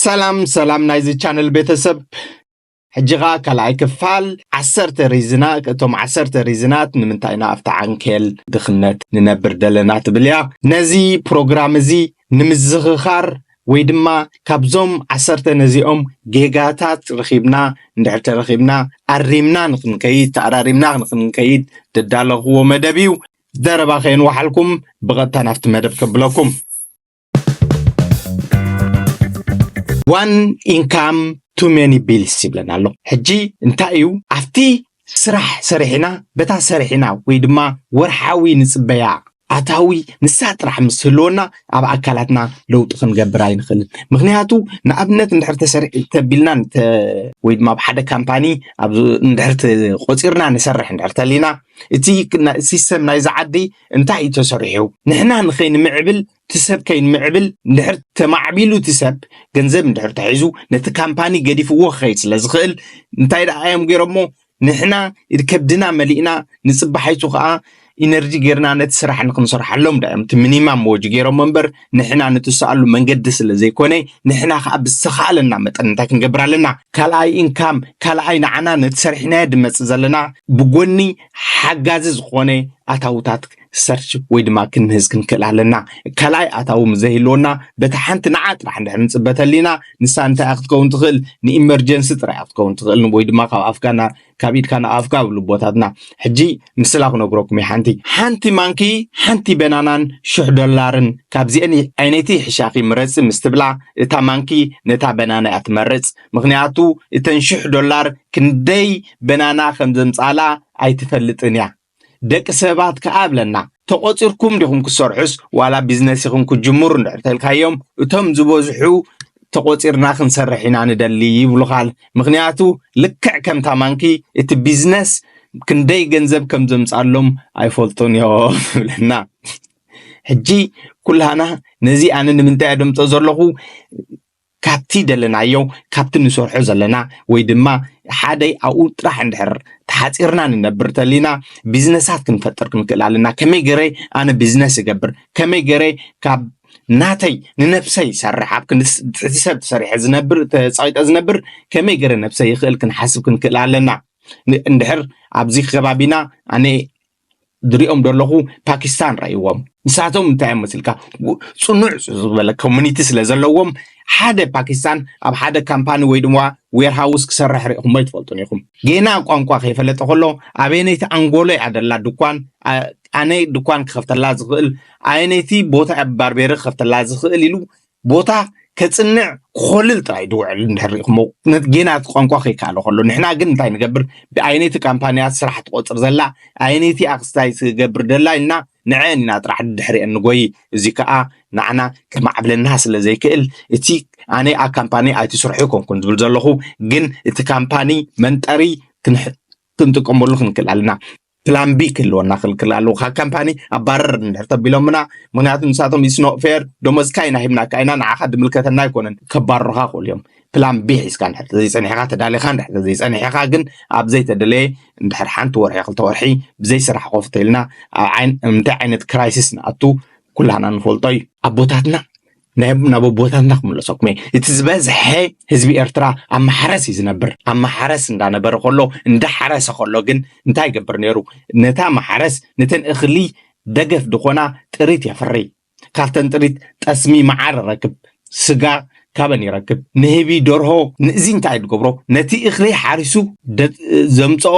ሰላም ሰላም ናይዚ ቻነል ቤተሰብ፣ ሕጂ ኸኣ ካልኣይ ክፋል ዓሰርተ ሪዝና፣ እቶም ዓሰርተ ሪዝናት ንምንታይ ኢና ኣብቲ ዓንኬል ድኽነት ንነብር ደለና ትብል እያ። ነዚ ፕሮግራም እዚ ንምዝኽኻር ወይ ድማ ካብዞም ዓሰርተ ነዚኦም ጌጋታት ረኺብና፣ እንድሕር ተረኺብና ኣሪምና ንኽንከይድ፣ ተኣራሪምና ንኽንከይድ ደዳለኽዎ መደብ እዩ። ዘረባ ከየንዋሓልኩም ብቐጥታ ናብቲ መደብ ከብለኩም። One income, too many bills ይብለና ኣሎ። ሕጂ እንታይ እዩ ኣብቲ ስራሕ ሰሪሕና፣ በታ ሰሪሕና ወይ ድማ ወርሓዊ ንጽበያ ኣታዊ ንሳ ጥራሕ ምስ ህልወና ኣብ ኣካላትና ለውጢ ክንገብር ኣይንኽእልን። ምክንያቱ ንኣብነት እንድሕር ተሰሪሕ ተቢልና ወይ ድማ ኣብ ሓደ ካምፓኒ እንድሕር ቆፂርና ንሰርሕ እንድሕር ተሊና እቲ ሲስተም ናይዚ ዓዲ እንታይ እዩ ተሰሪሑ ንሕና ንኸይንምዕብል እቲ ሰብ ከይንምዕብል እንድሕር ተማዕቢሉ እቲ ሰብ ገንዘብ እንድሕር ተሒዙ ነቲ ካምፓኒ ገዲፍዎ ክኸይድ ስለ ዝኽእል እንታይ ደኣ እዮም ገይሮሞ ንሕና ኢድ ከብድና መሊእና ንጽባሓይቱ ከኣ ኢነርጂ ጌርና ነቲ ስራሕ ንክንሰርሓሎም ዳዮም እቲ ሚኒማም ወጅ ገይሮም እምበር ንሕና ንትስኣሉ መንገዲ ስለ ዘይኮነ ንሕና ከኣ ብዝተኻእለና መጠን እንታይ ክንገብር ኣለና ካልኣይ ኢንካም ካልኣይ ንዓና ነቲ ሰሪሕናዮ ድመጽእ ዘለና ብጎኒ ሓጋዚ ዝኾነ ኣታውታት ሰርች ወይ ድማ ክንምህዝ ክንክእል ኣለና ካልኣይ ኣታዊ ምስ ዘይህልወና በቲ ሓንቲ ንዓ ጥራሕ እንድሕር ንጽበ ተሊና ንሳ እንታይ ክትከውን ትኽእል ንኢመርጀንሲ ጥራይ ክትከውን ትኽእል ወይ ድማ ካብ ኣፍካ ካብ ኢድካ ናብ ኣፍካ ብሉ ቦታትና ሕጂ ምስላ ክነግረኩም እየ ሓንቲ ሓንቲ ማንኪ ሓንቲ በናናን ሽሕ ዶላርን ካብዚአን ዓይነይቲ ይሕሻኺ ምረፂ ምስ ትብላ እታ ማንኪ ነታ በናና እያ ትመርፅ ምክንያቱ እተን ሽሕ ዶላር ክንደይ በናና ከም ዘምፃላ ኣይትፈልጥን እያ ደቂ ሰባት ከኣ እብለና ተቖጺርኩም ዲኹም ክሰርሑስ ዋላ ቢዝነስ ኢኹም ክጅምሩ እንድሕር ተልካዮም እቶም ዝበዝሑ ተቖጺርና ክንሰርሕ ኢና ንደሊ ይብሉኻል ምኽንያቱ ልክዕ ከምታ ማንኪ እቲ ቢዝነስ ክንደይ ገንዘብ ከም ዘምጻሎም ኣይፈልጡን እዮም ይብለና ሕጂ ኩላና ነዚ ኣነ ንምንታይ ኣደምጾ ዘለኹ ካብቲ ደለናዮ ካብቲ ንሰርሖ ዘለና ወይ ድማ ሓደ ኣብኡ ጥራሕ እንድሕር ተሓፂርና ንነብር ተሊና ቢዝነሳት ክንፈጥር ክንክእል ኣለና ከመይ ገረ ኣነ ቢዝነስ ይገብር ከመይ ገረ ካብ ናተይ ንነብሰይ ይሰርሕ ኣብ ክንዲ ትሕቲ ሰብ ተሰሪሐ ዝነብር ተፃቂጠ ዝነብር ከመይ ገረ ነብሰይ ይኽእል ክንሓስብ ክንክእል ኣለና እንድሕር ኣብዚ ከባቢና ኣነ ዝሪኦም ዘለኹ ፓኪስታን ረእይዎም ንሳቶም እንታይ እዮም መስልካ ፅኑዕ ዝበለ ኮሚኒቲ ስለ ዘለዎም ሓደ ፓኪስታን ኣብ ሓደ ካምፓኒ ወይ ድማ ዌርሃውስ ክሰርሕ ርኢኹሞ ኣይትፈልጡን ኢኹም ጌና ቋንቋ ከይፈለጠ ከሎ ኣበየነይቲ ኣንጎሎ እያ ደላ ድኳን ኣነ ድኳን ክኸፍተላ ዝኽእል ኣየነይቲ ቦታ ባርቤሪ ክኸፍተላ ዝኽእል ኢሉ ቦታ ከጽንዕ ክኾልል ጥራይ ድውዕል እንድሕር ሪኢኹሞ ጌና እቲ ቋንቋ ከይከኣለ ከሎ ንሕና ግን እንታይ ንገብር ብኣይነይቲ ካምፓንያ ስራሕ ትቆፅር ዘላ ኣየነይቲ ኣክስታይ ትገብር ደላ ኢልና ንዐን ኢና ጥራሕ ድድሕሪአን ንጎይ እዚ ከዓ ንዓና ክማዕብለና ስለ ዘይክእል እቲ ኣነ ኣብ ካምፓኒ ኣይትስርሑ ይኮንኩን ዝብል ዘለኹ ግን እቲ ካምፓኒ መንጠሪ ክንጥቀመሉ ክንክእል ኣለና ፕላን ቢ ክህልወና ክልክል ኣለዎ ካብ ካምፓኒ ኣባረር እንድሕር ተቢሎምና ምክንያቱ ንሳቶም ይስኖ ፌር ደሞዝካ ኢና ሂብናካ ኢና ንዓኻ ድምልከተና ኣይኮነን ከባርሩኻ ክእሉ እዮም ፕላን ቢ ሒዝካ እንድሕር ተዘይፀኒሕካ ተዳሊኻ እንድሕር ተዘይፀኒሕካ ግን ኣብ ዘይተደለየ እንድሕር ሓንቲ ወርሒ ክልተ ወርሒ ብዘይ ስራሕ ኮፍ ተኢልና እንታይ ዓይነት ክራይሲስ ንኣቱ ኩላና ንፈልጦ እዩ ኣቦታትና ናብ ኣቦታትና ክምለሰኩም እየ እቲ ዝበዝሐ ህዝቢ ኤርትራ ኣብ ማሕረስ እዩ ዝነብር ኣብ ማሕረስ እንዳነበረ ከሎ እንዳሓረሰ ከሎ ግን እንታይ ይገብር ነይሩ ነታ ማሕረስ ነተን እኽሊ ደገፍ ዝኾና ጥሪት የፍሪ ካብተን ጥሪት ጠስሚ መዓር ረክብ ስጋ ካበን ይረክብ ንህቢ ደርሆ ንእዚ እንታይ ዝገብሮ ነቲ እኽሊ ሓሪሱ ዘምፅኦ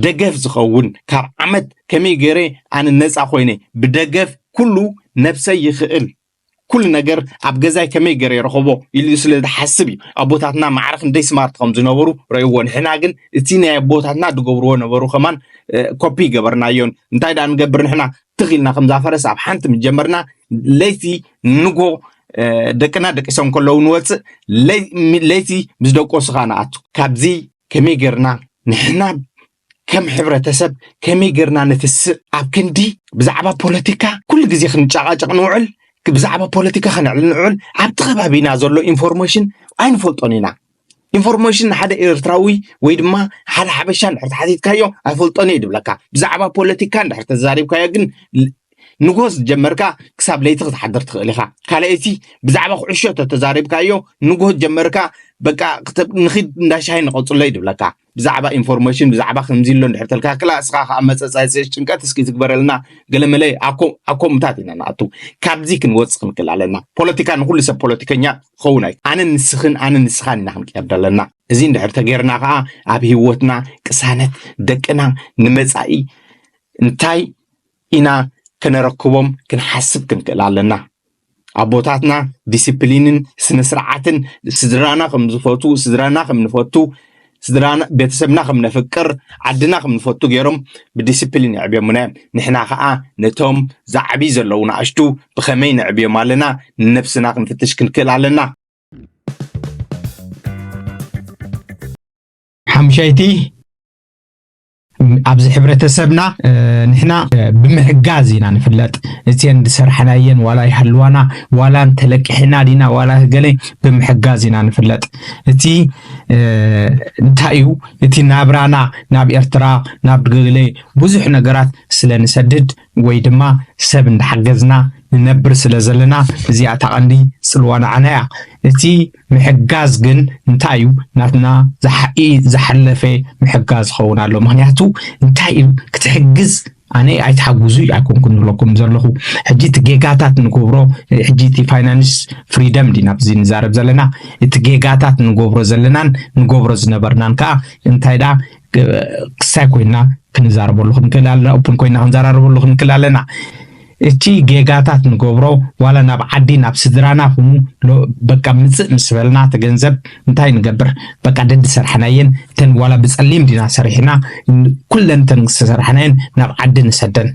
ደገፍ ዝኸውን ካብ ዓመት ከመይ ገይረ ኣነ ነፃ ኮይነ ብደገፍ ኩሉ ነብሰይ ይኽእል ኩሉ ነገር ኣብ ገዛይ ከመይ ገይረ ይረኸቦ ኢሉ ስለ ዝሓስብ እዩ ኣቦታትና ማዕረ ክንደይ ስማርት ከም ዝነበሩ ረእይዎ ንሕና ግን እቲ ናይ ኣቦታትና ዝገብርዎ ነበሩ ከማን ኮፒ ገበርናዮን እንታይ ደኣ ንገብር ንሕና ትኽ ኢልና ከምዛ ፈረስ ኣብ ሓንቲ ምስ ጀመርና ለይቲ ንጎ ደቅና ደቂሶም ከለዉ ንወፅእ ለይቲ ምስ ደቆስኻ ንኣቱ ካብዚ ከመይ ገርና ንሕና ከም ሕብረተሰብ ከመይ ገርና ንትስእ ኣብ ክንዲ ብዛዕባ ፖለቲካ ኩሉ ግዜ ክንጨቃጨቅ ንውዕል ብዛዕባ ፖለቲካ ከነዕል ንውዕል ኣብቲ ከባቢና ዘሎ ኢንፎርሜሽን ኣይንፈልጦን ኢና ኢንፎርሜሽን ንሓደ ኤርትራዊ ወይ ድማ ሓደ ሓበሻ እንድሕር ተሓቲትካዮ ኣይፈልጦን እየ ድብለካ ብዛዕባ ፖለቲካ እንድሕር ተዛሪብካዮ ግን ንግሆ ዝጀመርካ ክሳብ ለይቲ ክትሓድር ትኽእል ኢኻ። ካልኣይቲ፣ ብዛዕባ ኩዕሾ ተተዛሪብካዮ ንግሆ ጀመርካ፣ በቃ፣ ንኺድ እንዳ ሻሂ ንቐጽሎ ይድብለካ። ብዛዕባ ኢንፎርሜሽን፣ ብዛዕባ ከምዚ ኣሎ እንድሕር ተልካ ክላ፣ እስኻ ከዓ መጸጻይ ጭንቀት እስኪ ትግበረልና። ገለመለ ኣኮምታት ኢና ንኣቱ። ካብዚ ክንወጽእ ክንክእል ኣለና። ፖለቲካ ንኩሉ ሰብ ፖለቲከኛ ክኸውን ኣይ ኣነ ንስኽን ኣነ ንስኻን ኢና ክንቀየር ዘለና። እዚ እንድሕር ተገይርና ከዓ ኣብ ህይወትና ቅሳነት፣ ደቅና ንመጻኢ እንታይ ኢና ከነረክቦም ክንሓስብ ክንክእል ኣለና። ኣቦታትና ዲሲፕሊንን ስነ ስርዓትን፣ ስድራና ከም ዝፈቱ፣ ስድራና ከም ንፈቱ፣ ስድራና፣ ቤተሰብና ከም ነፍቅር፣ ዓድና ከም ንፈቱ ገይሮም ብዲሲፕሊን የዕብዮምና እዮም። ንሕና ከዓ ነቶም ዛዕቢ ዘለዉ ንኣሽቱ ብኸመይ ነዕብዮም ኣለና፣ ንነብስና ክንፍትሽ ክንክእል ኣለና። ሓምሻይቲ፣ ኣብዚ ሕብረተሰብና ንሕና ብምሕጋዝ ኢና ንፍለጥ። እቲን ዝሰርሐናየን ዋላ ይሃልዋና፣ ዋላ እንተለቅሕና ዲና ዋላ ገለ፣ ብምሕጋዝ ኢና ንፍለጥ። እቲ እንታይ እዩ፣ እቲ ናብራና ናብ ኤርትራ ናብ ገለ ብዙሕ ነገራት ስለ ንሰድድ ወይ ድማ ሰብ እንዳሓገዝና ንነብር ስለ ዘለና፣ እዚኣ እታ ቀንዲ ጽልዋ ንዓና እያ። እቲ ምሕጋዝ ግን እንታይ እዩ? ናትና ዝሓ- ዝሓለፈ ምሕጋዝ ክኸውን ኣሎ። ምክንያቱ እንታይ እዩ ክትሕግዝ? ኣነ ኣይትሓግዙ ኣይኮንኩን ዝብለኩም ዘለኹ። ሕጂ እቲ ጌጋታት ንገብሮ፣ ሕጂ እቲ ፋይናንስ ፍሪደም ዲና ኣብዚ ንዛረብ ዘለና፣ እቲ ጌጋታት ንገብሮ ዘለናን ንገብሮ ዝነበርናን ከዓ እንታይ ዳ ክሳይ ኮይና ክንዛረበሉ ክንክእል ኣለና። ኦፕን ኮይና ክንዘራረበሉ ክንክእል ኣለና። እቲ ጌጋታት ንገብሮ ዋላ ናብ ዓዲ ናብ ስድራና ኩኑ በቃ ምፅእ ምስ በልና እቲ ገንዘብ እንታይ ንገብር? በቃ ደዲ ሰርሐናየን እተን ዋላ ብፀሊም ዲና ሰሪሕና ኩለን እተን ዝሰራሕናየን ናብ ዓዲ ንሰደን።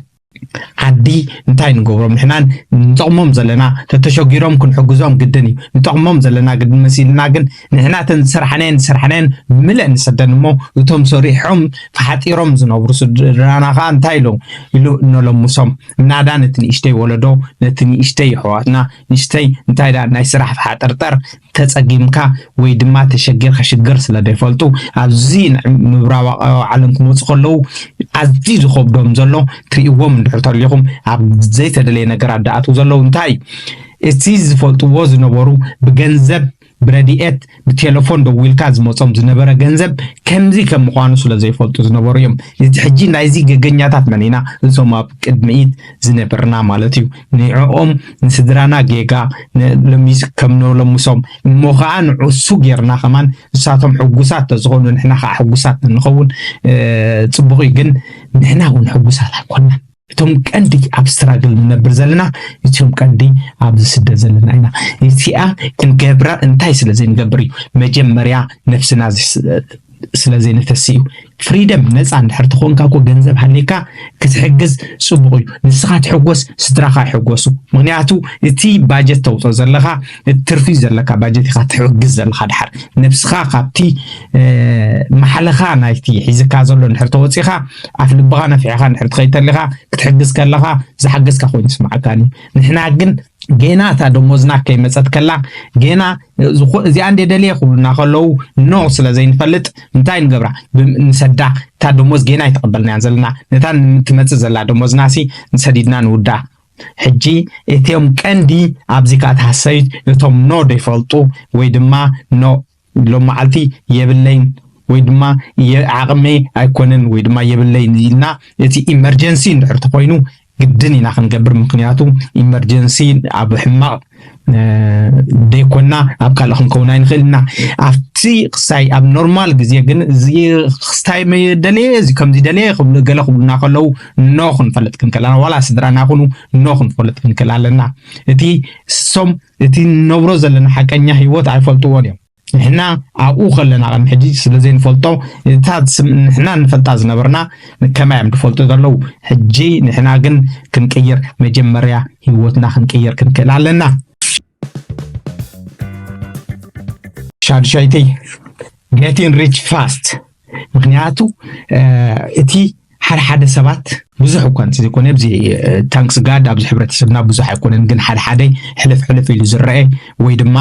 ዓዲ እንታይ ንገብሮም ንሕና ንጠቕሞም ዘለና? ተተሸጊሮም ክንሕግዞም ግድን እዩ። ንጠቕሞም ዘለና ግድን መሲልና ግን ንሕና እተን ዝሰራሕናየን ዝሰራሕናየን ብምልእ ንሰደን እሞ እቶም ሰሪሖም ተሓጢሮም ዝነብሩ ስድራና ከዓ እንታይ ኢሎም ኢሉ እነለምሶም። ምናዳ ነቲ ንእሽተይ ወለዶ፣ ነቲ ንእሽተይ ኣሕዋትና፣ ንእሽተይ እንታይ ዳ ናይ ስራሕ ተሓጠርጠር ተጸጊምካ ወይ ድማ ተሸጊርካ ሽግር ስለ ዘይፈልጡ ኣብዚ ምብራባዊ ዓለም ክመፁ ከለዉ ኣዝዩ ዝኸብዶም ዘሎ ትርእይዎም እንድሕር ተሊኹም ኣብ ዘይተደለየ ነገራት ደኣትዉ ዘለዉ እንታይ እዩ? እቲ ዝፈልጥዎ ዝነበሩ ብገንዘብ ብረድኤት ብቴሌፎን ደዊልካ ዝመፆም ዝነበረ ገንዘብ ከምዚ ከም ምዃኑ ስለ ዘይፈልጡ ዝነበሩ እዮም። እቲ ሕጂ ናይዚ ገገኛታት መን ኢና? እዞም ኣብ ቅድሚት ዝነበርና ማለት እዩ። ንዕኦም ንስድራና ጌጋ ሎሚስ ከም ነለምሶም እሞ ከዓ ንዕሱ ጌርና ከማን ንሳቶም ሕጉሳት ተዝኾኑ ንሕና ከዓ ሕጉሳት ንኸውን። ፅቡቕ እዩ፣ ግን ንሕና እውን ሕጉሳት ኣይኮናን። እቶም ቀንዲ ኣብ ስትራግል ንነብር ዘለና፣ እቶም ቀንዲ ኣብዚ ስደት ዘለና ኢና። እቲኣ ክንገብራ እንታይ ስለ ዘይንገብር እዩ? መጀመርያ ነፍስና ስለ ዘይነተሲ እዩ። ፍሪደም፣ ነፃ እንድሕር ትኾንካ እኮ ገንዘብ ሃሊካ ክትሕግዝ ፅቡቕ እዩ። ንስኻ ትሕጎስ፣ ስድራኻ ይሕጎሱ። ምክንያቱ እቲ ባጀት ተውፅኦ ዘለኻ፣ እቲ ትርፊ ዘለካ ባጀት ኢኻ ትሕግዝ ዘለኻ። ድሓር ነብስኻ ካብቲ ማሕለኻ ናይቲ ሒዝካ ዘሎ እንድሕር ተወፂኻ፣ ኣፍ ልብኻ ነፊሕኻ እንድሕር ትኸይድ ተሊኻ ክትሕግዝ ከለኻ ዝሓገዝካ ኮይኑ ይስምዓካን እዩ። ንሕና ግን ጌና እታ ደሞዝና ከይመፀት ከላ ጌና እዚኣ እንደ ደልየ ክብሉና ከለዉ ኖ ስለ ዘይንፈልጥ እንታይ ንገብራ? ንሰዳ። እታ ደሞዝ ጌና ኣይተቐበልናያን ዘለና። ነታ ትመፅእ ዘላ ደሞዝና ሲ ንሰዲድና ንውዳ። ሕጂ እቲኦም ቀንዲ ኣብዚ ከዓ ተሃሰዩት እቶም ኖ ደይፈልጡ ወይ ድማ ኖ ሎም መዓልቲ የብለይን ወይ ድማ ዓቕመይ ኣይኮነን ወይ ድማ የብለይን ኢልና እቲ ኢመርጀንሲ እንድሕር ተኮይኑ ግድን ኢና ክንገብር። ምክንያቱ ኢመርጀንሲ ኣብ ሕማቕ ደይኮና ኣብ ካልእ ክንከውን ኣይንኽእል ኢና። ኣብቲ ክስታይ ኣብ ኖርማል ግዜ ግን እዚ ክስታይ ደልየ እዚ ከምዚ ደልየ ክብሉ ገለ ክብሉና ከለዉ ኖ ክንፈልጥ ክንክእል ኣለና። ዋላ ስድራና ይኹኑ ኖ ክንፈልጥ ክንክእል ኣለና። እቲ ሶም እቲ ንነብሮ ዘለና ሓቀኛ ህይወት ኣይፈልጥዎን እዮም። ንሕና ኣብኡ ከለና ቅድሚ ሕጂ ስለ ዘይንፈልጦ እታ ንሕና ንፈልጣ ዝነበርና ከማይ እዮም ዝፈልጡ ዘለዉ። ሕጂ ንሕና ግን ክንቅይር መጀመርያ ህይወትና ክንቅይር ክንክእል ኣለና። ሻድሻይቲ getting rich fast። ምክንያቱ እቲ ሓደ ሓደ ሰባት ብዙሕ እኳ እንተዘይኮነ ኣብዚ ታንክስ ጋድ ኣብዚ ሕብረተሰብና ብዙሕ ኣይኮነን፣ ግን ሓደ ሓደ ሕልፍ ሕልፍ ኢሉ ዝረአ ወይ ድማ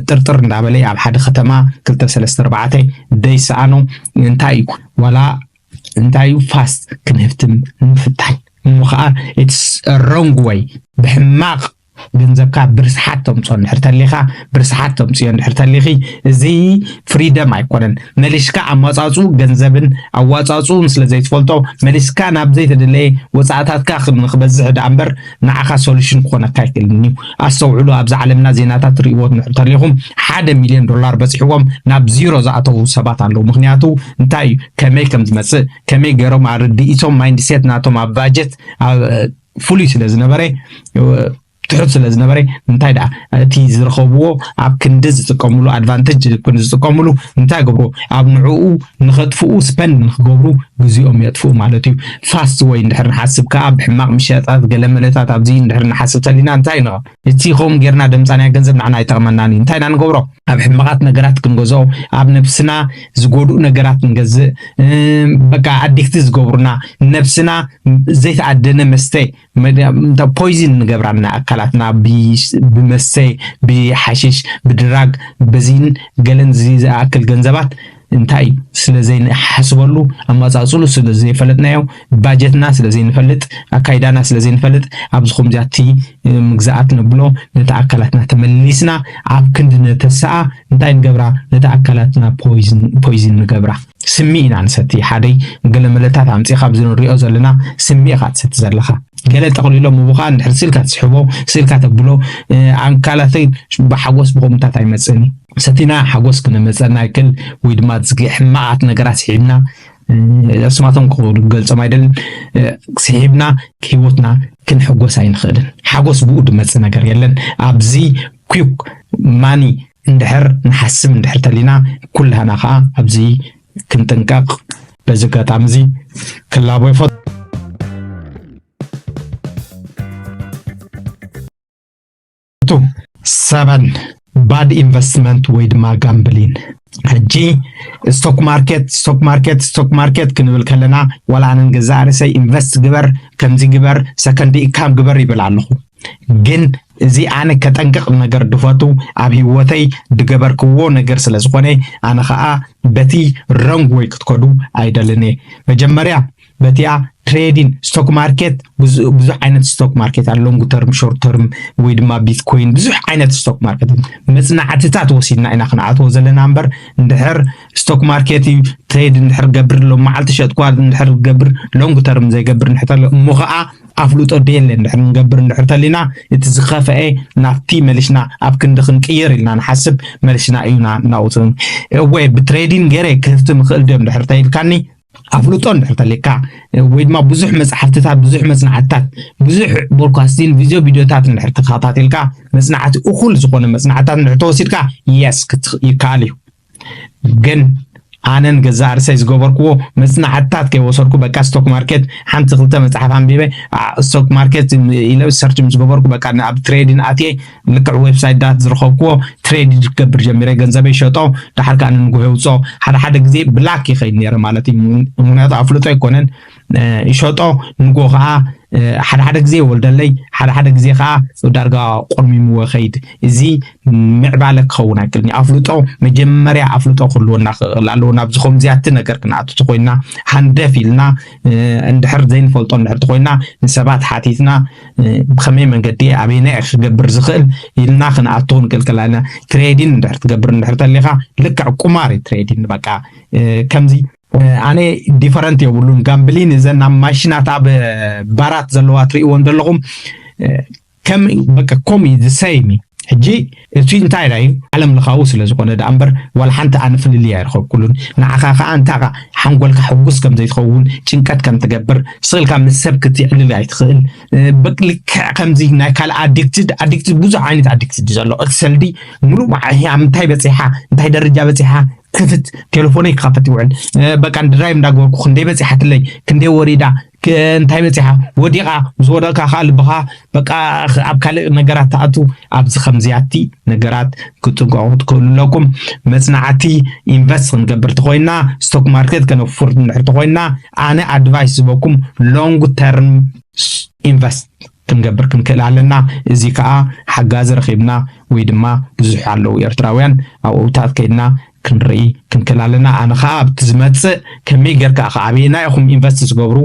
ጥርጥር እንዳበለ ኣብ ሓደ ከተማ ክልተ ሰለስተ ኣርባዕተ ደይሰኣኖ እንታይ እዩ ዋላ እንታይ እዩ ፋስት ክንህፍትም ምፍታን። እሞ ከዓ it's wrong way። ብሕማቕ ገንዘብካ ብርስሓት ተምፅኦ እንድሕር ተሊኻ፣ ብርስሓት ተምፅዮ እንድሕር ተሊኺ፣ እዚ ፍሪደም ኣይኮነን። መሊስካ ኣመፃፅኡ ገንዘብን ኣዋፃፅኡን ስለ ዘይትፈልጦ፣ መሊስካ ናብ ዘይተደለየ ወፃእታትካ ንክበዝሕ ደኣ እምበር ንዓኻ ሶሉሽን ክኾነካ ኣይክእልን እዩ። ኣስተውዕሉ፣ ኣብዚ ዓለምና ዜናታት ትርእይዎ እንድሕር ተሊኹም፣ ሓደ ሚልዮን ዶላር በፂሕዎም ናብ ዚሮ ዝኣተዉ ሰባት ኣለዉ። ምክንያቱ እንታይ እዩ? ከመይ ከም ዝመፅእ፣ ከመይ ገይሮም ኣረድኢቶም፣ ማይንድሴት ናቶም ኣብ ባጀት ፍሉይ ስለ ዝነበረ፣ ትሑት ስለ ዝነበረ፣ እንታይ ደኣ እቲ ዝረኸብዎ ኣብ ክንዲ ዝጥቀምሉ፣ ኣድቫንቴጅ ክንዲ ዝጥቀምሉ እንታይ ገብሩ? ኣብ ንዕኡ ንኸጥፍኡ፣ ስፐንድ ንክገብሩ ግዜኦም የጥፍኡ ማለት እዩ። ፋስት ወይ እንድሕር ንሓስብ ከዓ ብሕማቕ ምሸጣት ገለ መለታት ኣብዚ እንድሕር ንሓስብ ተሊና እንታይ ንኸ እቲ ከምኡ ጌርና ደምፃናዮ ገንዘብ ንዓና ኣይጠቕመናን እዩ። እንታይ ኢና ንገብሮ? ኣብ ሕማቓት ነገራት ክንገዝኦ፣ ኣብ ነብስና ዝጎድኡ ነገራት ንገዝእ፣ እም፣ በቃ ኣዲክት ዝገብሩና፣ ነብስና ዘይተኣደነ መስተ፣ መድ-፣ እንተ ፖይዝን ንገብራ ንኣካላትና ብ-፣ ብመስተ፣ ብሓሽሽ፣ ብድራግ፣ በዚን ገለን እዚ ዝኣክል ገንዘባት እንታይ ስለ ዘይንሓስበሉ፣ ኣመጻጽሉ ስለ ዘይፈለጥናዮ፣ ባጀትና ስለ ዘይንፈልጥ፣ ኣካይዳና ስለ ዘይንፈልጥ፣ ኣብዚ ከምዚኣቲ ምግዛኣት ነብሎ ነቲ ኣካላትና ተመሊስና ኣብ ክንዲ ነተስኣ እንታይ ንገብራ? ነቲ ኣካላትና ፖይዝን፣ ፖይዝን ንገብራ። ስሚ ኢና ንሰቲ። ሓደይ ገለ መለታት ኣምጺኻ ኣብዚ ንሪኦ ዘለና ስሚ ኢኻ ትሰቲ ዘለኻ። ገለ ጠቕሊሎም ምቡኻ እንድሕር ስኢልካ ትስሕቦ፣ ስኢልካ ተብሎ፣ እ፣ ኣካላተይ ብሓጎስ ብኸምታት ኣይመጽእን እዩ። ሰቲና ሓጎስ ክነመጸና ይክእል ወይ ድማ ዝግ-፣ ሕማቓት ነገራት ስሒብና፣ እ፣ ስማቶም ክገልጾም ኣይደልን፣ እ፣ ስሒብና ህይወትና ክንሕጎስ ኣይንኽእልን። ሓጎስ ብኡ ድመጽእ ነገር የለን። ኣብዚ quick money እንድሕር ንሓስብ እንድሕር ተሊና፣ ኩላህና ኸኣ ኣብዚ ክንጥንቀቕ በዚ ኣጋጣሚ እዚ ክላቦ ይፈቱ። ሰበን፣ ባድ ኢንቨስትመንት ወይ ድማ ጋምብሊን። ሕጂ ስቶክ ማርኬት፣ ስቶክ ማርኬት፣ ስቶክ ማርኬት ክንብል ከለና፣ ዋላ ኣነ ንገዛእ ርእሰይ ኢንቨስት ግበር፣ ከምዚ ግበር፣ ሰከንድ ኢንካም ግበር ይብል ኣለኹ። ግን እዚ ኣነ ከጠንቅቕ ነገር ድፈቱ፣ ኣብ ህይወተይ ድገበርክዎ ነገር ስለ ዝኾነ፣ ኣነ ኸኣ በቲ ሮንግ ወይ ክትከዱ ኣይደልን እየ። መጀመርያ በቲኣ ትሬዲን ስቶክ ማርኬት ብዙ-፣ ብዙሕ ዓይነት ስቶክ ማርኬት ኣሎ። ሎንግ ተርም፣ ሾርት ተርም ወይ ድማ ቢትኮይን፣ ብዙሕ ዓይነት ስቶክ ማርኬት። መጽናዕትታት ወሲድና ኢና ክንኣትዎ ዘለና እምበር፣ እንድሕር ስቶክ ማርኬት እዩ ትሬድ እንድሕር ገብር፣ ሎም መዓልቲ ሸጥኳ እንድሕር ገብር፣ ሎንግ ተርም ዘይገብር እንድሕር ተሎ፣ እሞ ኸኣ ኣፍልጦ ደየለ እንድሕር ንገብር እንድሕር ተሊና፣ እቲ ዝኸፍአ ናብቲ መሊስና ኣብ ክንዲ ክንቅይር ኢልና ንሓስብ፣ መሊስና እዩና ናውትን። እወ፣ ብትሬዲን ገይረ ክህፍቲ ምኽእል ድዮም እንድሕር ተይልካኒ፣ ኣፍልጦ እንድሕር ተልካ፣ ወይ ድማ ብዙሕ መጽሓፍትታት፣ ብዙሕ መጽናዕትታት፣ ብዙሕ ብሮድካስቲን፣ ቪድዮ፣ ቪድዮታት እንድሕር ተኸታቲልካ፣ መጽናዕቲ፣ እኹል ዝኾነ መጽናዕትታት እንድሕር ተወሲድካ፣ የስ፣ ክት-፣ ይከኣል እዩ። ግን ኣነ ንገዛእ ርእሰይ ዝገበርክዎ መጽናዕትታት ከይወሰድኩ፣ በቃ ስቶክ ማርኬት ሓንቲ ክልተ መጽሓፍ ኣንቢበ፣ ኣ፣ ስቶክ ማርኬት ኢለ ሰርች ምስ ገበርኩ፣ በቃ ኣብ ትሬዲን ኣትየ፣ ልክዕ ዌብሳይት ዳት ዝረኸብክዎ ትሬድ ክገብር ጀሚረ፣ ገንዘበይ ይሸጦ፣ ደሓር ከኣ ንንግሆ የውፅኦ። ሓደ ሓደ ግዜ ብላክ ይኸይድ ነይረ ማለት እዩ። ምክንያቱ ኣፍልጦ ኣይኮነን፣ እ፣ ይሸጦ፣ ንግሆ ከኣ፣ እ፣ ሓደ ሓደ ግዜ ይወልደለይ፣ ሓደ ሓደ ግዜ ከኣ ዳርጋ ቆርሚምዎ ይኸይድ። እዚ ምዕባለ ክኸውን ኣይክእልን እዩ። ኣፍልጦ፣ መጀመርያ ኣፍልጦ ክህልወና ክእል ኣለዎ። ናብዚ ከምዚኣቲ ነገር ክንኣቱ ተኮይንና፣ ሃንደፍ ኢልና፣ እ፣ እንድሕር ዘይንፈልጦ እንድሕር ተኮይንና፣ ንሰባት ሓቲትና፣ እ፣ ብኸመይ መንገዲ፣ ኣበየናይ እየ ክገብር ዝኽእል ኢልና ክንኣቱ ክንክልክል ኣለና። ትሬዲን እንድሕር ትገብር እንድሕር ተሊኻ፣ ልክዕ ቁማር እዩ ትሬዲን። በቃ፣ እ፣ ከምዚ፣ እ፣ ኣነ ዲፈረንት የብሉን። ጋምብሊን እዘን ናብ ማሽናት ኣብ፣ እ፣ ባራት ዘለዋ ትርእይዎም ዘለኹም፣ እ፣ ከም፣ በቃ፣ ከምኡ እዩ፣ the same እዩ። ሕጂ እቲ እንታይ ኢላ እዩ? ዓለም ለኻዊ ስለ ዝኾነ ደኣ እምበር፣ ዋላ ሓንቲ ኣነ ፍልልይ ኣይረኸብኩሉን። ንዓኻ ከኣ እንታይ ኸ ሓንጎልካ ሕጉስ ከም ዘይትኸውን፣ ጭንቀት ከም ትገብር፣ ስቕ ኢልካ ምስ ሰብ ክትዕልል ኣይትኽእል። እ፣ በቅ-፣ ልክዕ ከምዚ ናይ ካልእ ኣዲክትድ፣ ኣዲክትድ ብዙሕ ዓይነት ኣዲክትድ እዩ ዘሎ። ኤክሰል ዲ ሙሉእ መዓ-፣ ኣብ እንታይ በጺሓ፣ እንታይ ደረጃ በጺሓ፣ ክፍት፣ ቴሌፎነይ ክኸፈት ይውዕል። እ፣ በቃ ድራይቭ እንዳገበርኩ ክንደይ በጺሓትለይ፣ ክንደይ ወሪዳ፣ ክ-፣ እንታይ በጺሓ፣ ወዲቓ፣ ምስ ወደቕካ ከኣ ልብኻ በቃ ኣብ ካልእ ነገራት ትኣቱ። ኣብዚ ከምዚያቲ ነገራት ክትጥንቀቑ ትኽእሉ ኣለኩም። መጽናዕቲ ኢንቨስት ክንገብር ተኾይንና፣ ስቶክ ማርኬት ከነፍር እንድሕር ተኾይንና፣ ኣነ ኣድቫይስ ዝበኩም ሎንግ ተርም ኢንቨስት ክንገብር ክንክእል ኣለና። እዚ ከኣ ሓጋዚ ረኺብና ወይ ድማ ብዙሕ ኣለዉ ኤርትራውያን ኣብኡታት ከይድና ክንርኢ ክንክእል ኣለና። ኣነ ከዓ ኣብቲ ዝመፅእ ከመይ ጌርካ ከ ኣበየና ኢኹም ኢንቨስት ዝገብሩ፣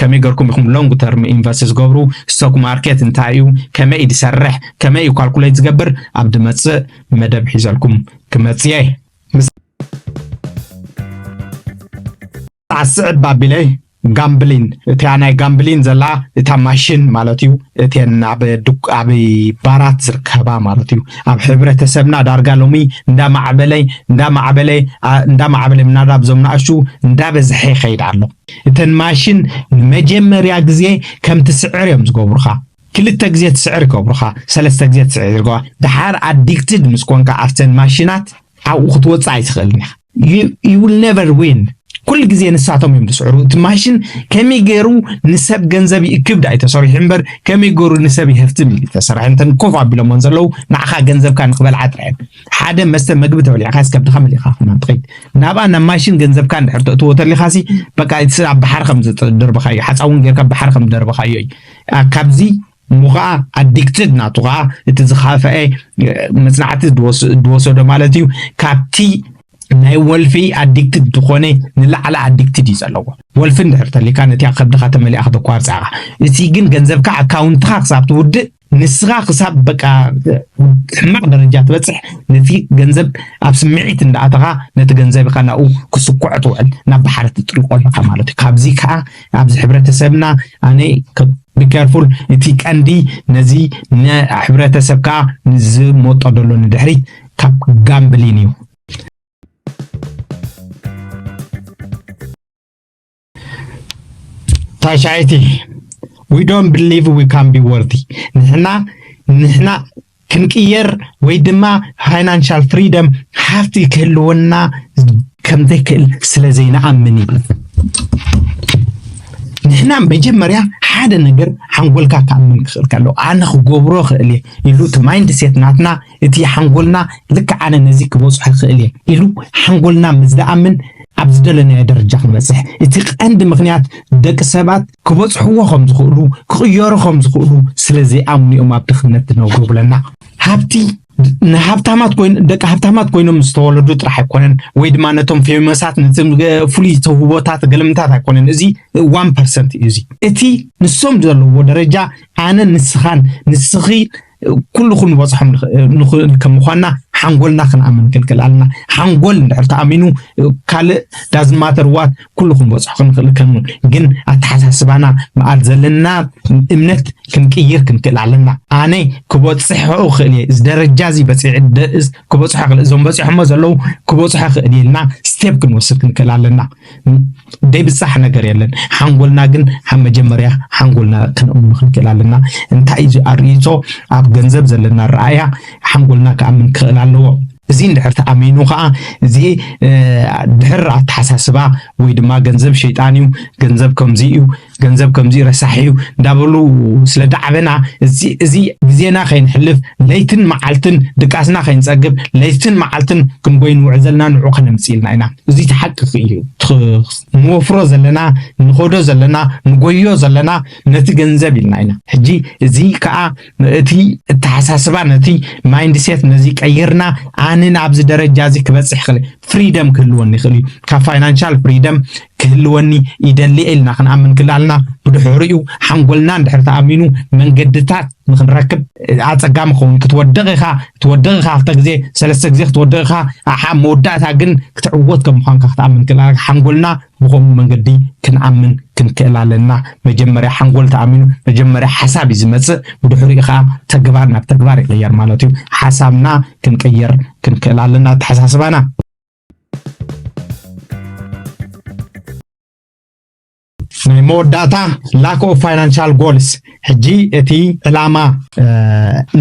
ከመይ ጌርኩም ኢኹም ሎንግ ተርም ኢንቨስት ዝገብሩ፣ ስቶክ ማርኬት እንታይ እዩ፣ ከመይ እዩ ዝሰርሕ፣ ከመይ እዩ ካልኩሌት ዝገብር፣ ኣብ ዝመፅእ መደብ ሒዘልኩም ክመፅእ እየ። ኣስዕብ ኣቢለይ ጋምብሊን፣ እቲኣ ናይ ጋምብሊን ዘላ እታ ማሽን ማለት እዩ። እተን ኣብ ድክ ኣብ ባራት ዝርከባ ማለት እዩ። ኣብ ሕብረተሰብና ዳርጋ ሎሚ እንዳማዕበለ እንዳማዕበለ እንዳማዕበለ ምናዳ ኣብዞም ናእሽቱ እንዳበዝሐ ይኸይድ ኣሎ። እተን ማሽን ንመጀመርያ ግዜ ከም ትስዕር እዮም ዝገብሩኻ። ክልተ ግዜ ትስዕር ይገብሩኻ፣ ሰለስተ ግዜ ትስዕር ይገብሩኻ። ድሓር ኣዲክትድ ምስ ኮንካ ኣብተን ማሽናት ኣብኡ ክትወፅእ ኣይትኽእልን ኢኻ። You will never win። ኩሉ ግዜ ንሳቶም እዮም ዝስዕሩ። እቲ ማሽን ከመይ ገይሩ ንሰብ ገንዘብ ይእክብ ዳኣ እዩ ተሰሪሑ እምበር ከመይ ገይሩ ንሰብ ይሀፍትም እዩ ተሰሪሑ። እንተን ኮፍ ኣቢሎሞን ዘለዉ ንዓኻ ገንዘብካ ንክበልዓ ጥራይ እዮም። ሓደ መስተ መግቢ ተበሊዕካ ከብድኻ መሊእካ ክማን ትኸይድ ናብኣ ናብ ማሽን ገንዘብካ እንድሕር ተእትዎ ተሊኻሲ በቃ እቲ ኣብ ባሕሪ ከም ዝደርበኻዮ ሓፃውን ጌርካ ባሕሪ ከም ዝደርበኻዮ እዩ። ካብዚ እሞ ኸዓ ኣዲክትድ ናቱ ኸዓ እቲ ዝኸፍአ መፅናዕቲ ዝወሰዶ ማለት እዩ። ካብቲ ናይ ወልፊ ኣዲክትድ ዝኾነ ንላዕሊ ኣዲክትድ እዩ ዘለዎ። ወልፊ እንድሕር ተሊካ ነቲኣ ከብድኻ ተመሊኣ ክተኳርፃ ኢኻ። እቲ ግን ገንዘብካ ኣካውንትኻ ክሳብ ትውድእ ንስኻ ክሳብ በቃ ሕማቕ ደረጃ ትበፅሕ ነቲ ገንዘብ ኣብ ስምዒት እንዳኣተኻ ነቲ ገንዘብ ኢኻ ናብኡ ክስኩዖ ትውዕል ናብ ባሕሪ ትጥልቆ ኣለኻ ማለት እዩ። ካብዚ ከዓ ኣብዚ ሕብረተሰብና ኣነ ቢኬርፉል እቲ ቀንዲ ነዚ ንሕብረተሰብ ከዓ ዝመጦ ዘሎ ንድሕሪት ካብ ጋምብሊን እዩ። ታሻይቲ we don't believe we can be worthy ንሕና ንሕና ክንቅየር ወይ ድማ ፋይናንሻል ፍሪደም ሃፍቲ ክህልወና ከም ዘይክእል ስለ ዘይንኣምን እዩ። ንሕና መጀመርያ ሓደ ነገር ሓንጎልካ ክኣምን ክኽእል ከሎ ኣነ ክገብሮ ክእል እየ ኢሉ እቲ ማይንድ ሴት ናትና እቲ ሓንጎልና ልክዕ ኣነ ነዚ ክበፅሖ ክእል እየ ኢሉ ሓንጎልና ምስ ዝኣምን ኣብ ዝደለናዮ ደረጃ ክንበፅሕ እቲ ቀንዲ ምክንያት ደቂ ሰባት ክበፅሕዎ ከም ዝኽእሉ ክቕየሩ ከም ዝኽእሉ ስለ ዘይኣምኑ እዮም ኣብ ድኽነት ዝነብሩ ብለና። ሃብቲ ንሃብታማት ኮይኑ ደቂ ሃብታማት ኮይኖም ዝተወለዱ ጥራሕ ኣይኮነን ወይ ድማ ነቶም ፌመሳት ነቶም ፍሉይ ተውህቦታት ገልምታት ኣይኮነን። እዚ ዋን ፐርሰንት እዩ። እዚ እቲ ንሶም ዘለዎ ደረጃ ኣነ ንስኻን ንስኺ ኩሉ ክንበፅሖም ንኽእል ከም ምኳንና ሓንጎልና ክንኣምን ክንክእል ኣለና። ሓንጎል እንድሕር ተኣሚኑ ካልእ ዳዝን ማተር ዋት ኩሉ ክንበፅሖ ክንክእል ከም ግን ኣተሓሳስባና መኣል ዘለና እምነት ክንቅይር ክንክእል ኣለና። ኣነ ክበፅሖ ክእል እየ እዚ ደረጃ እዚ በፂዐ ክበፅሖ ክእል እዞም በፂሖሞ ዘለዉ ክበፅሖ ክእል እየ ኢልና ስቴፕ ክንወስድ ክንክእል ኣለና። ደይብፃሕ ነገር የለን። ሓንጎልና ግን ካብ መጀመርያ ሓንጎልና ክነእምኖ ክንክእል ኣለና። እንታይ እዩ ኣርእይቶ ኣብ ገንዘብ ዘለና ረኣያ ሓንጎልና ክኣምን ክኽእል ኣለዎ። እዚ እንድሕር ተኣሚኑ ከዓ እዚ ድሕር ኣተሓሳስባ ወይ ድማ ገንዘብ ሸይጣን እዩ፣ ገንዘብ ከምዚ እዩ፣ ገንዘብ ከምዚ ረሳሕ እዩ እንዳበሉ ስለ ዳዕበና እዚ ግዜና ከይንሕልፍ ለይትን መዓልትን ድቃስና ከይንፀግብ ለይትን መዓልትን ክንጎይ ንውዕል ዘለና ንዑ ከነምፅእ ኢልና ኢና። እዚ ሓቂ እዩ። ንወፍሮ ዘለና ንኸዶ ዘለና ንጎዮ ዘለና ነቲ ገንዘብ ኢልና ኢና። ሕጂ እዚ ከዓ እቲ እተሓሳስባ ነቲ ማይንድሴት ነዚ ቀይርና ኣነ ናብዚ ደረጃ እዚ ክበፅሕ ይኽእል ፍሪደም ክህልወኒ ይኽእል እዩ። ካብ ፋይናንሻል ፍሪደም ክህልወኒ ይደሊ ኢልና ክንኣምን ክላልና ብድሕሪኡ ሓንጎልና እንድሕር ተኣሚኑ መንገድታት ንክንረክብ ኣፀጋሚ ክኸውን ክትወድቕ ኢኻ ክትወድቕ ኢኻ ክልተ ግዜ ሰለስተ ግዜ ክትወድቕ ኢኻ ኣሓ መወዳእታ ግን ክትዕወት ከም ምዃንካ ክትኣምን ክላልካ ሓንጎልና ብኸምኡ መንገዲ ክንኣምን ክንክእል ኣለና። መጀመርያ ሓንጎል ተኣሚኑ መጀመርያ ሓሳብ እዩ ዝመፅእ፣ ብድሕሪኡ ከዓ ተግባር ናብ ተግባር ይቕየር ማለት እዩ። ሓሳብና ክንቅይር ክንክእል ኣለና፣ ኣተሓሳስባና። ናይ መወዳእታ lack of financial goals። ሕጂ እቲ ዕላማ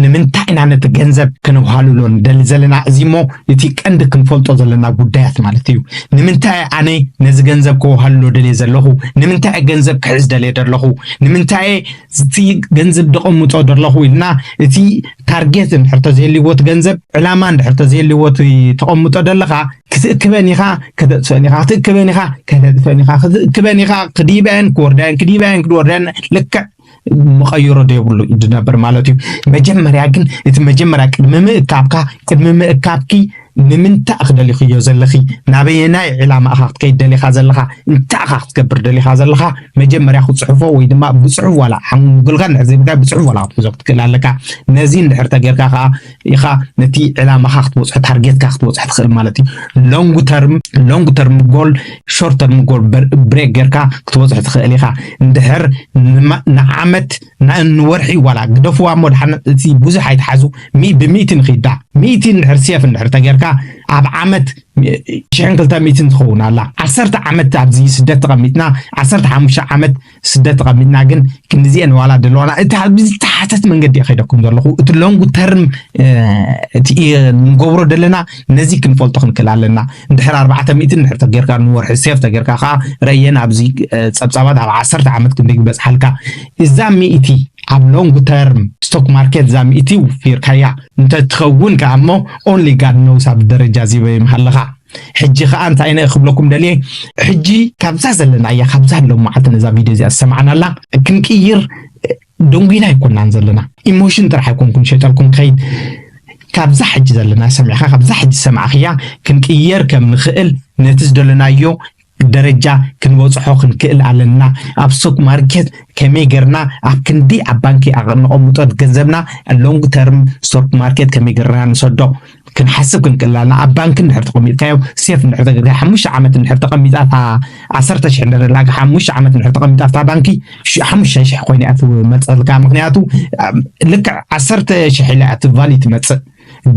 ንምንታይ ኢና ነቲ ገንዘብ ከነውሃልሎ ንደሊ ዘለና? እዚ እሞ እቲ ቀንዲ ክንፈልጦ ዘለና ጉዳያት ማለት እዩ። ንምንታይ ኣነ ነዚ ገንዘብ ከውሃልሎ ደልየ ዘለኹ? ንምንታይ ገንዘብ ክሕዝ ደልየ ደለኹ? ንምንታይ እቲ ገንዘብ ደቐምጦ ደለኹ ኢልና እቲ ታርጌት እንድሕር ተዘይልዎ እቲ ገንዘብ ዕላማ እንድሕር ተዘይልዎ እቲ ተቐምጦ ደለኻ ክትእክበን ኢኻ ከተጥፈን ኢኻ ክትእክበን ኢኻ ከተጥፈን ኢኻ ክትእክበን ኢኻ ክድይበን ክወርዳየን ክድይበን ክድወርዳየን ልክዕ መቐይሮ ዘይብሉ እዩ ዝነብር ማለት እዩ። መጀመርያ ግን እቲ መጀመርያ ቅድሚ ምእካብካ ቅድሚ ምእካብኪ ንምንታይ ክደሊኽዮ ዘለኺ፣ ናበየናይ ዕላማ ኢኻ ክትከይድ ደሊኻ ዘለኻ፣ እንታይ ኢኻ ክትገብር ደሊኻ ዘለኻ፣ መጀመርያ ክፅሕፎ ወይ ድማ ብፅሑፍ ዋላ ሓንጎልካ እንድሕር ዘይብልካ ብፅሑፍ ዋላ ክትሕዞ ክትክእል ኣለካ። ነዚ እንድሕር ተጌርካ ከዓ ኢኻ ነቲ ዕላማኻ ክትበፅሖ ታርጌትካ ክትበፅሖ ትኽእል ማለት እዩ። ሎንግ ተርም ሎንግ ተርም ጎል ሾርት ተርም ጎል ብሬክ ጌርካ ክትበፅሖ ትኽእል ኢኻ። እንድሕር ንዓመት ንወርሒ ዋላ ግደፍዋ እሞ ድሓን እቲ ብዙሕ ኣይትሓዙ። ብሚእቲ ንኺዳ ሚእቲ እንድሕር ሴፍ እንድሕር ተጌርካ ኣብ ዓመት ሽሕን ክልተ ሚእትን ትኸውን ኣላ። ዓሰርተ ዓመት ኣብዚ ስደት ተቐሚጥና ዓሰርተ ሓሙሽተ ዓመት ስደት ተቐሚጥና ግን ክንዲዚኤን ዋላ ደለዋና እታ ብዝተሓተት መንገዲ ከይደኩም ዘለኹ እቲ ሎንግ ተርም እቲ ንገብሮ ደለና ነዚ ክንፈልጦ ክንክእል ኣለና። እንድሕር ኣርባዕተ ሚእቲ እንድሕር ተጌርካ ንወርሒ ሴፍ ተጌርካ ከዓ ረእየን ኣብዚ ፀብፃባት ኣብ ዓሰርተ ዓመት ክንደይ ክበፅሓልካ እዛ ሚእቲ ኣብ ሎንግ ተርም ስቶክ ማርኬት እዛ ሚእቲ ውፊርካያ እንተትኸውን ከዓ እሞ ኦንሊ ጋድ ኖውስ ኣብ ደረጃ ዚበ ይምሃለኻ። ሕጂ ከዓ እንታይ ነ ክብለኩም ደልየ ሕጂ ካብዛ ዘለና እያ ካብዛ ሎም መዓልቲ ነዛ ቪድዮ እዚኣ ዝሰማዕናላ ክንቅይር ደንጉይና ኣይኮናን ዘለና። ኢሞሽን ጥራሕ ኣይኮንኩም ሸጠልኩም ከይድ ካብዛ ሕጂ ዘለና ሰሚዕካ ካብዛ ሕጂ ሰማዕክያ ክንቅየር ከም ንኽእል ነቲ ዝደለናዮ ደረጃ ክንበፅሖ ክንክእል ኣለና። ኣብ ስቶክ ማርኬት ከመይ ገርና ኣብ ክንዲ ኣብ ባንኪ ኣቕ- ነቐምጦ ገንዘብና ሎንግ ተርም ስቶክ ማርኬት ከመይ ገርና ንሰዶ ክንሓስብ ክንክእል ኣለና። ኣብ ባንኪ እንድሕር ተቐሚጥካዮ ሴፍ እንድሕር ተገርካ ሓሙሽተ ዓመት እንድሕር ተቐሚጣ እታ ዓሰርተ ሽሕ እንድሕር ደላ ሓሙሽተ ዓመት እንድሕር ተቐሚጣ ኣብታ ባንኪ ሽ- ሓሙሽተ ሽሕ ኮይና እያ ትመፀልካ። ምክንያቱ ኣም፣ ልክዕ ዓሰርተ ሽሕ ኢላ እቲ ቫሊ ትመፅእ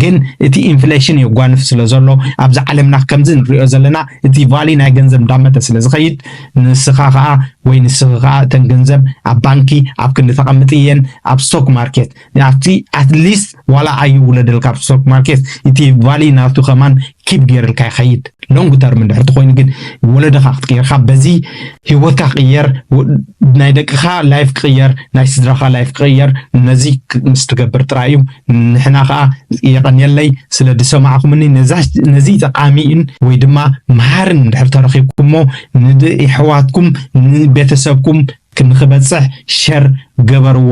ግን እቲ ኢንፍሌሽን የጓንፍ ስለ ዘሎ ኣብዚ ዓለምና ከምዚ ንሪኦ ዘለና እቲ ቫሊ ናይ ገንዘብ እንዳመተ ስለ ዝኸይድ ንስኻ ከዓ ወይ ንስኺ ከዓ እተን ገንዘብ ኣብ ባንኪ ኣብ ክንዲ ተቐምጥ እየን ኣብ ስቶክ ማርኬት ኣብቲ ኣትሊስት ዋላ ኣይውለደልካ ኣብ ስቶክ ማርኬት እቲ ቫሊ ናቱ ከማን ኪፕ ገይርልካ ይኸይድ። ሎንግ ተርም እንድሕር ተኮይኑ ግን ወለደኻ ክትቅየርካ በዚ ህይወትካ ክቅየር ናይ ደቅኻ ላይፍ ክቅየር ናይ ስድራኻ ላይፍ ክቅየር ነዚ ምስ ትገብር ጥራይ እዩ። ንሕና ከዓ የቐንየለይ ስለ ዝሰማዕኩምኒ ነዚ ጠቃሚን ወይ ድማ መሃርን እንድሕር ተረኪብኩሞ ንየሕዋትኩም ንቤተሰብኩም ክንክበፅሕ ሸር ገበርዎ።